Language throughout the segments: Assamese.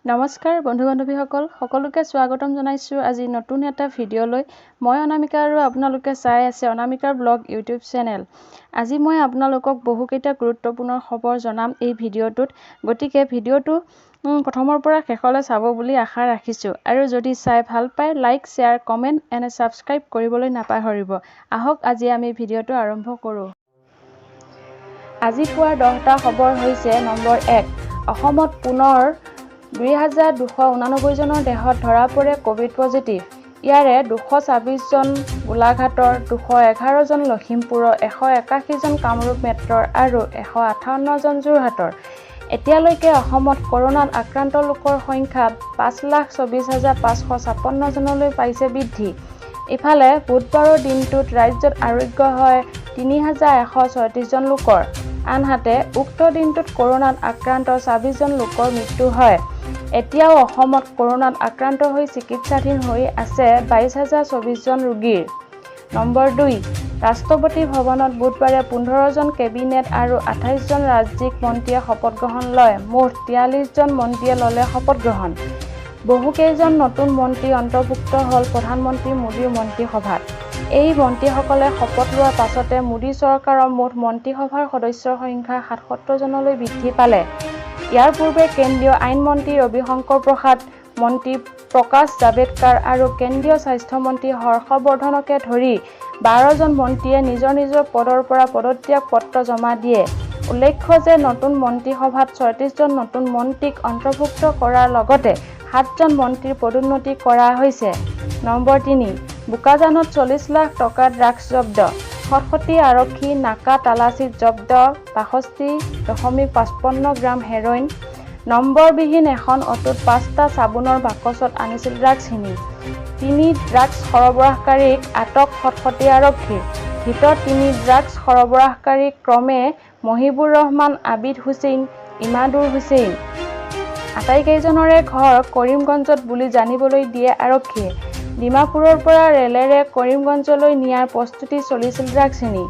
নমস্কাৰ বন্ধু বান্ধৱীসকল, সকলোকে স্বাগতম জনাইছোঁ আজি নতুন এটা ভিডিঅ'লৈ। মই অনামিকা আৰু আপোনালোকে চাই আছে অনামিকাৰ ব্লগ ইউটিউব চেনেল। আজি মই আপোনালোকক বহুকেইটা গুৰুত্বপূৰ্ণ খবৰ জনাম এই ভিডিঅ'টোত, গতিকে ভিডিঅ'টো প্ৰথমৰ পৰা শেষলৈ চাব বুলি আশা ৰাখিছোঁ। আৰু যদি চাই ভাল পায়, like, share, comment and subscribe কৰিবলৈ নাপাহৰিব। আহক, আজি আমি ভিডিঅ'টো আৰম্ভ কৰোঁ। আজি পুৱাৰ 10টা খবৰ হৈছে: নম্বৰ 1, অসমত পুনৰ 2289জনৰ দেহত ধৰা পৰে ক'ভিড পজিটিভ। ইয়াৰে 226জন গোলাঘাটৰ, 211জন লখিমপুৰৰ, 181জন কামৰূপ মেট্ৰ'ৰ আৰু 158জন যোৰহাটৰ। এতিয়ালৈকে অসমত কৰোণাত আক্ৰান্ত লোকৰ সংখ্যা 5,24,556জনলৈ পাইছে বৃদ্ধি। ইফালে বুধবাৰৰ দিনটোত ৰাজ্যত আৰোগ্য হয় 3136জন লোকৰ। আনহাতে উক্ত দিনটোত কৰোণাত আক্ৰান্ত 26জন লোকৰ মৃত্যু হয়। এতিয়াও অসমত কৰোণাত আক্ৰান্ত হৈ চিকিৎসাধীন হৈ আছে 22,024জন ৰোগীৰ। নম্বৰ 2, ৰাষ্ট্ৰপতি ভৱনত বুধবাৰে 15জন কেবিনেট আৰু 28জন ৰাজ্যিক মন্ত্ৰীয়ে শপতগ্ৰহণ লয়। মুঠ 43জন মন্ত্ৰীয়ে ল'লে শপতগ্ৰহণ। বহুকেইজন নতুন মন্ত্ৰী অন্তৰ্ভুক্ত হ'ল প্ৰধানমন্ত্ৰী মোদীৰ মন্ত্ৰীসভাত। এই মন্ত্ৰীসকলে শপত লোৱাৰ পাছতে মোদী চৰকাৰৰ মুঠ মন্ত্ৰীসভাৰ সদস্যৰ সংখ্যা 77জনলৈ বৃদ্ধি পালে। ইয়াৰ পূৰ্বে কেন্দ্ৰীয় আইন মন্ত্ৰী ৰবিশংকৰ প্ৰসাদ, মন্ত্ৰী প্ৰকাশ জাভড়েকাৰ আৰু কেন্দ্ৰীয় স্বাস্থ্যমন্ত্ৰী হৰ্ষবৰ্ধনকে ধৰি 12জন মন্ত্ৰীয়ে নিজৰ নিজৰ পদৰ পৰা পদত্যাগ পত্ৰ জমা দিয়ে। উল্লেখ্য যে নতুন মন্ত্ৰীসভাত 36জন নতুন মন্ত্ৰীক অন্তৰ্ভুক্ত কৰাৰ লগতে 7জন মন্ত্ৰীৰ পদোন্নতি কৰা হৈছে। নম্বৰ 3, বোকাজানত 40 লাখ টকাৰ ড্ৰাগছ জব্দ। খটখটী আৰক্ষী নাকা তালাচীত জব্দ 62.55 গ্ৰাম হেৰইন। নম্বৰবিহীন এখন অটোত পাঁচটা চাবোনৰ বাকচত আনিছিল ড্ৰাগছখিনি। তিনি ড্ৰাগছ সৰবৰাহকাৰীক আটক খটখটী আৰক্ষীৰ। ধৃত তিনি ড্ৰাগছ সৰবৰাহকাৰী ক্ৰমে মহিবুৰ ৰহমান, আবিদ হুছেইন, ইমাদুৰ হুছেইন। আটাইকেইজনৰে ঘৰ কৰিমগঞ্জত বুলি জানিবলৈ দিয়ে আৰক্ষীয়ে। ডিমাপুৰৰ পৰা ৰেলেৰে কৰিমগঞ্জলৈ নিয়াৰ প্ৰস্তুতি চলিছিল ড্ৰাগছখিনি।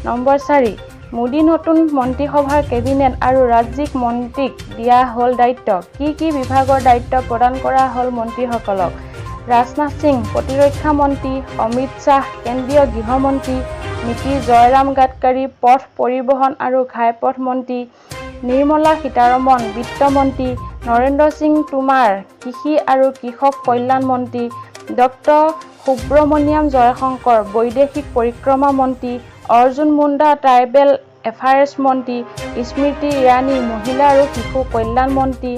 নম্বৰ 4, মোদী নতুন মন্ত্ৰীসভাৰ কেবিনেট আৰু ৰাজ্যিক মন্ত্ৰীক দিয়া হ'ল দায়িত্ব। কি কি বিভাগৰ দায়িত্ব প্ৰদান কৰা হ'ল মন্ত্ৰীসকলক? ৰাজনাথ সিং প্ৰতিৰক্ষা মন্ত্ৰী, অমিত শ্বাহ কেন্দ্ৰীয় গৃহমন্ত্ৰী, নীতিন জয়ৰাম গাডকাৰী পথ পৰিবহণ আৰু ঘাইপথ মন্ত্ৰী, নিৰ্মলা সীতাৰমণ বিত্তমন্ত্ৰী, নৰেন্দ্ৰ সিং টোমৰ কৃষি আৰু কৃষক কল্যাণ মন্ত্ৰী, ডক্টৰ সুব্ৰমণিয়াম জয়শংকৰ বৈদেশিক পৰিক্ৰমা মন্ত্ৰী, অৰ্জুন মুণ্ডা ট্ৰাইবেল এফেয়াৰ্ছ মন্ত্ৰী, স্মৃতি ইৰাণী মহিলা আৰু শিশু কল্যাণ মন্ত্ৰী,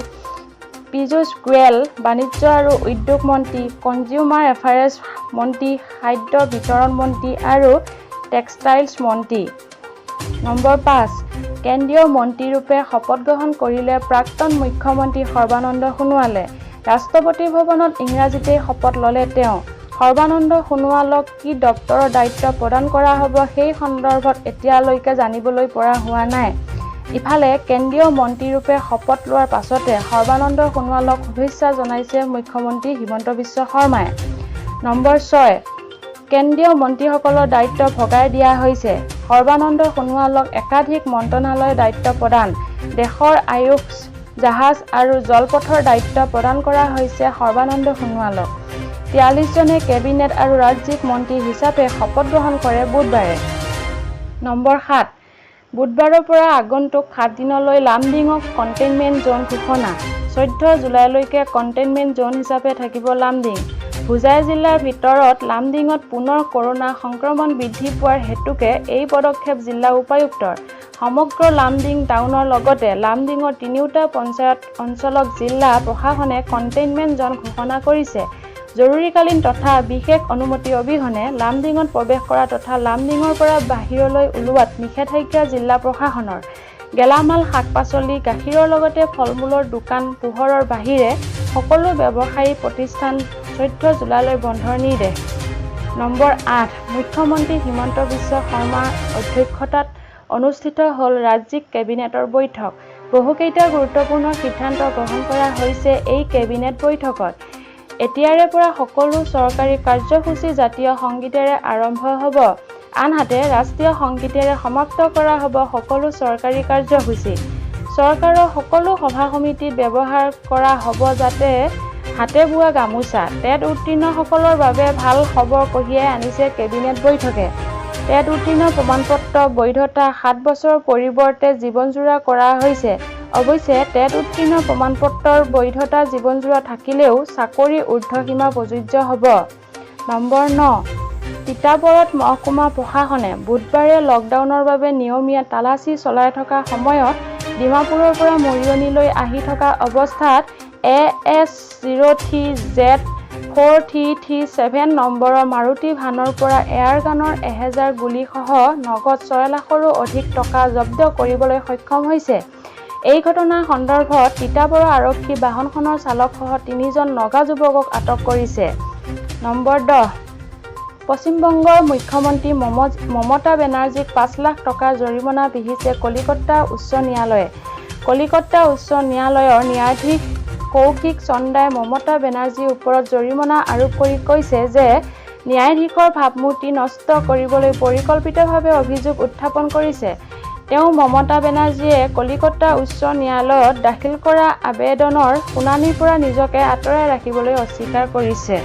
পীযুষ গোৱেল বাণিজ্য আৰু উদ্যোগ মন্ত্ৰী, কনজিউমাৰ এফেয়াৰ্ছ মন্ত্ৰী, খাদ্য বিতৰণ মন্ত্ৰী আৰু টেক্সটাইলছ মন্ত্ৰী। নম্বৰ 5, কেন্দ্ৰীয় মন্ত্ৰীৰূপে শপতগ্ৰহণ কৰিলে প্ৰাক্তন মুখ্যমন্ত্ৰী সৰ্বানন্দ সোণোৱালে। ৰাষ্ট্ৰপতি ভৱনত ইংৰাজীতেই শপত ল'লে তেওঁ। সৰ্বানন্দ সোণোৱালক কি দপ্তৰৰ দায়িত্ব প্ৰদান কৰা হ'ব, সেই সন্দৰ্ভত এতিয়ালৈকে জানিবলৈ পৰা হোৱা নাই। ইফালে কেন্দ্ৰীয় মন্ত্ৰীৰূপে শপত লোৱাৰ পাছতে সৰ্বানন্দ সোণোৱালক শুভেচ্ছা জনাইছে মুখ্যমন্ত্ৰী হিমন্ত বিশ্ব শৰ্মাই। নম্বৰ 6, কেন্দ্ৰীয় মন্ত্ৰীসকলৰ দায়িত্ব ভগাই দিয়া হৈছে। সৰ্বানন্দ সোণোৱালক একাধিক মন্ত্ৰণালয়ৰ দায়িত্ব প্ৰদান। দেশৰ আয়ুষ, জাহাজ আৰু জলপথৰ দায়িত্ব প্ৰদান কৰা হৈছে সৰ্বানন্দ সোণোৱালক। 43জনে কেবিনেট আৰু ৰাজ্যিক মন্ত্ৰী হিচাপে শপত গ্ৰহণ কৰে বুধবাৰে। নম্বৰ 7, বুধবাৰৰ পৰা আগন্তুক 7 দিনলৈ লামডিঙক কণ্টেইনমেণ্ট জ'ন ঘোষণা। 14 জুলাইলৈকে কণ্টেইনমেণ্ট জ'ন হিচাপে থাকিব লামডিং। হোজাই জিলাৰ ভিতৰত লামডিঙত পুনৰ কৰোণা সংক্ৰমণ বৃদ্ধি পোৱাৰ হেতুকে এই পদক্ষেপ জিলা উপায়ুক্তৰ। সমগ্ৰ লামডিং টাউনৰ লগতে লামডিঙৰ তিনিওটা পঞ্চায়ত অঞ্চলক জিলা প্ৰশাসনে কণ্টেইনমেণ্ট জ'ন ঘোষণা কৰিছে। জৰুৰীকালীন তথা বিশেষ অনুমতি অবিহনে লামডিঙত প্ৰৱেশ কৰা তথা লামডিঙৰ পৰা বাহিৰলৈ ওলোৱাত নিষেধাজ্ঞা জিলা প্ৰশাসনৰ। গেলামাল, শাক-পাচলি, গাখীৰৰ লগতে ফল-মূলৰ দোকান, পোহৰৰ বাহিৰে সকলো ব্যৱসায়িক প্ৰতিষ্ঠান 14 জুলাইলৈ বন্ধৰ নিৰ্দেশ। নম্বৰ 8, মুখ্যমন্ত্ৰী হিমন্ত বিশ্ব শৰ্মাৰ অধ্যক্ষতাত অনুষ্ঠিত হ'ল ৰাজ্যিক কেবিনেটৰ বৈঠক। বহুকেইটা গুৰুত্বপূৰ্ণ সিদ্ধান্ত গ্ৰহণ কৰা হৈছে এই কেবিনেট বৈঠকত। এতিয়াৰে পৰা সকলো চৰকাৰী কাৰ্যসূচী জাতীয় সংগীতেৰে আৰম্ভ হ'ব। আনহাতে ৰাষ্ট্ৰীয় সংগীতেৰে সমাপ্ত কৰা হ'ব সকলো চৰকাৰী কাৰ্যসূচী। চৰকাৰৰ সকলো সভা সমিতিত ব্যৱহাৰ কৰা হ'ব যাতে হাতে বোৱা গামোচা। টেট উত্তীৰ্ণসকলৰ বাবে ভাল খবৰ কঢ়িয়াই আনিছে কেবিনেট বৈঠকে। টেট উত্তীৰ্ণ প্ৰমাণপত্ৰ বৈধতা 7 বছৰৰ পৰিৱৰ্তে জীৱনজোৰা কৰা হৈছে। অৱশ্যে টেট উত্তীৰ্ণ প্ৰমাণপত্ৰৰ বৈধতা জীৱনজোৰা থাকিলেও চাকৰিৰ ঊৰ্ধ্বসীমা প্ৰযোজ্য হ'ব। নম্বৰ 9। তিতাবৰত মহকুমা প্ৰশাসনে বুধবাৰে লকডাউনৰ বাবে নিয়মীয়া তালাচী চলাই থকা সময়ত ডিমাপুৰৰ পৰা মৰিয়নিলৈ আহি থকা অৱস্থাত AS 03 Z 4337 নম্বৰৰ মাৰুতি ভানৰ পৰা এয়াৰগানৰ 1000 গুলীসহ নগদ 6 লাখৰো অধিক টকা জব্দ কৰিবলৈ সক্ষম হৈছে। এই ঘটনা সন্দৰ্ভত তিতাবৰ আৰক্ষী বাহনখনৰ চালকসহ তিনিজন নগা যুৱকক আটক কৰিছে। নম্বৰ 10। পশ্চিমবংগৰ মুখ্যমন্ত্ৰী মমতা বেনাৰ্জীক 5 লাখ টকাৰ জৰিমনা বিহিছে কলিকতা উচ্চ ন্যায়ালয়ে। কলিকতা উচ্চ ন্যায়ালয়ৰ ন্যায়াধীশ কৌশিক চন্দাই মমতা বেনাৰ্জীৰ ওপৰত জৰিমনা আৰোপ কৰি কৈছে যে ন্যায়াধীশৰ ভাবমূৰ্তি নষ্ট কৰিবলৈ পৰিকল্পিতভাৱে অভিযোগ উত্থাপন কৰিছে। তেওঁ মমতা বেনাৰ্জীয়ে কলিকতা উচ্চ ন্যায়ালয়ত দাখিল কৰা আবেদনৰ শুনানিৰ পৰা নিজকে আঁতৰাই ৰাখিবলৈ অস্বীকাৰ কৰিছে।